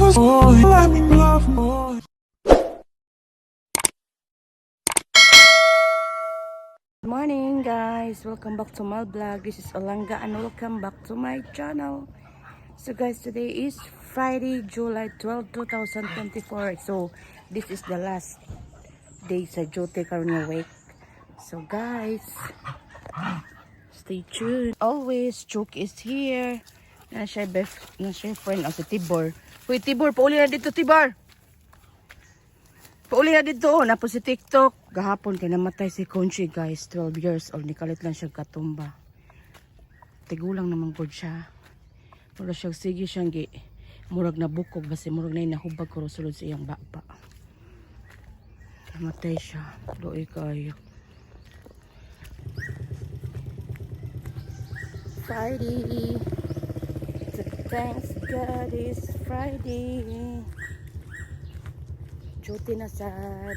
Let me love more. Good morning, guys! Welcome back to my vlog. This is Olanga and welcome back to my channel. So guys, today is Friday, July 12, 2024. So this is the last day sa duty karon nga week. So guys, stay tuned. Always, Chook is here. Na siya best, na siya friend o si Tibor. Uy, Tibor, pauli na dito, Tibor! Pauli na dito, oh, napo si TikTok. Gahapon kay namatay si Conchi, guys, 12 years old nikalit lang siya katumba. Tigulang naman gud siya. Murag siya sige siyang gi murag nabukog basi murag na nahubag ko sulod sa iyang baba. Namatay siya. Doy kayo. Friday. So thanks God it's Friday. Duty na sad.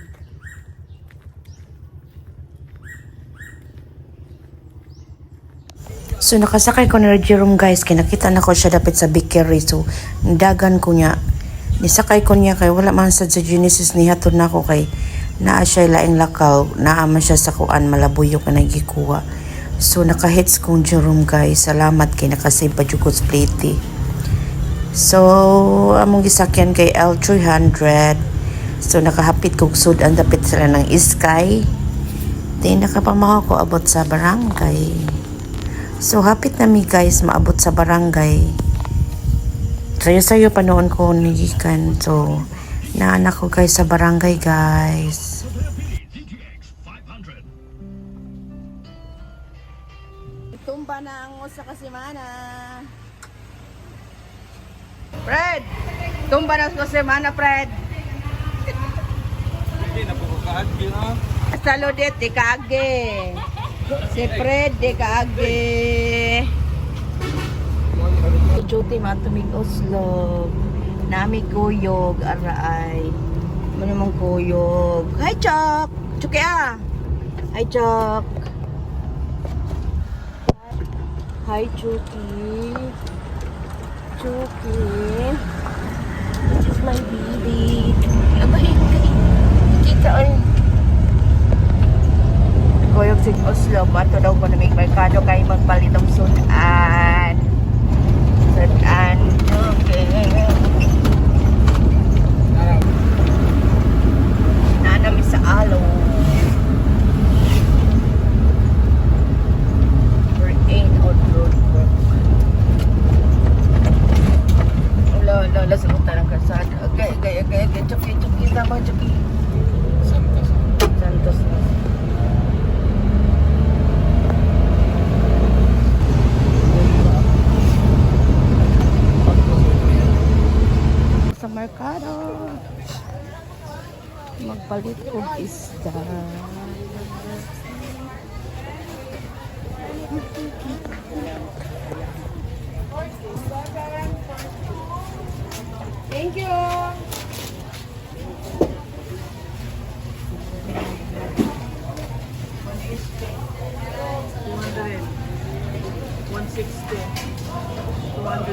So nakasakay ko ni Jerome, guys, kay nakita na ko siya dapit sa bakery. So dagan ko niya. Nisakay ko niya kay wala man sad sa Genesis ni hatod na ko kay naa siya laing lakaw, naa man siya sa kuan Malabuyo ka nagikuha. So nakahits kong Jerome, guys. Salamat kay nakasave pa jud ko sa plate. So, among gisakyan kay L300. So, nakahapit kog sud-an dapit sila ng Sky. Di nakapamahaw ko abot sa barangay. So, hapit na mi, guys, maabot sa barangay. Sayo-sayo pa noon ko nigikan. So, naanak ko, guys, sa barangay, guys. Tumba na ang usa ka semana. Fred! Tumba na sa semana, Fred! Hindi, napukukaagi na. Saludet, di kaagi. Si Fred, di kaagi. Duty matumig Oslo. Nami kuyog, araay. Ano namang kuyog? Hi, Chok! Chuki ah! Hi, Chok! Hi, Chuki! Chuki! This is my baby. Abay, kita ay. Kuyog si Oslo. Mato daw ko na may merkado kay magpalit og sudan. Sudan. Okay. Nanami sa alo. We're in on road work. Wala, wala, wala sa luta ng kalsada. Okay. Chuki, chuki, tama, chuki. Santos. Santos na. Sa merkado. Magpalit og isda. Thank you.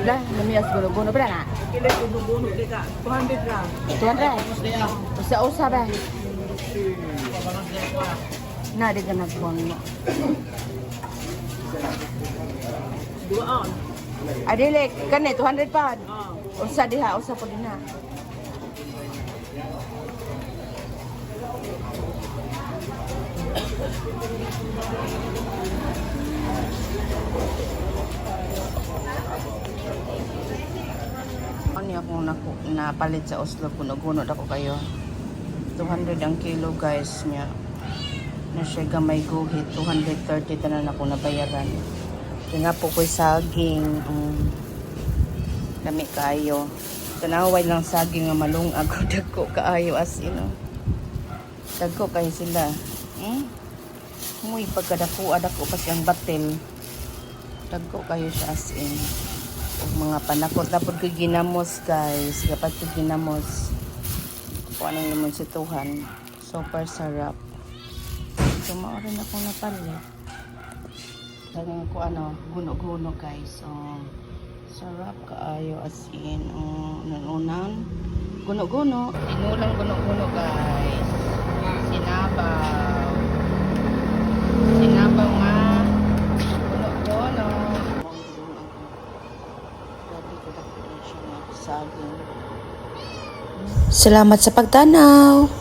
Lah, namias gulo-gulo ba na? Kila guno-guno di ka. 200 ra. 200. Usa-usa ba? Na, di ka nagbuang mo. Duaan. Adili, kani 200 pa. Ah. Usa diha, usa po din na. Ano akong naku, napalit sa Oslo, guno-guno ako kayo. 200 ang kilo, guys, niya. Na siya gamay guhit, 230 tanan ako nabayaran. Kaya nga po ko'y saging. Lami kaayo. Tanaway lang saging nga malungag. Dagko kaayo as in. Oh. Dagko kayo sila. Muy pagkadako adako pa siyang batil. Dagko kayo siya as in. Ug mga panakot na pud ko'y ginamos, guys. Dapat ko'y ginamos. Kung anong limon si Tuhan. Super sarap. So, maorin akong napalit. Dagang ko ano, guno-guno, guys. So, Sarap kaayo, as in, oh, unan. Guno-guno. Tinulang guno-guno, guys. Sinabaw. Sinabaw nga. Guno-guno. Salamat sa pagtanaw.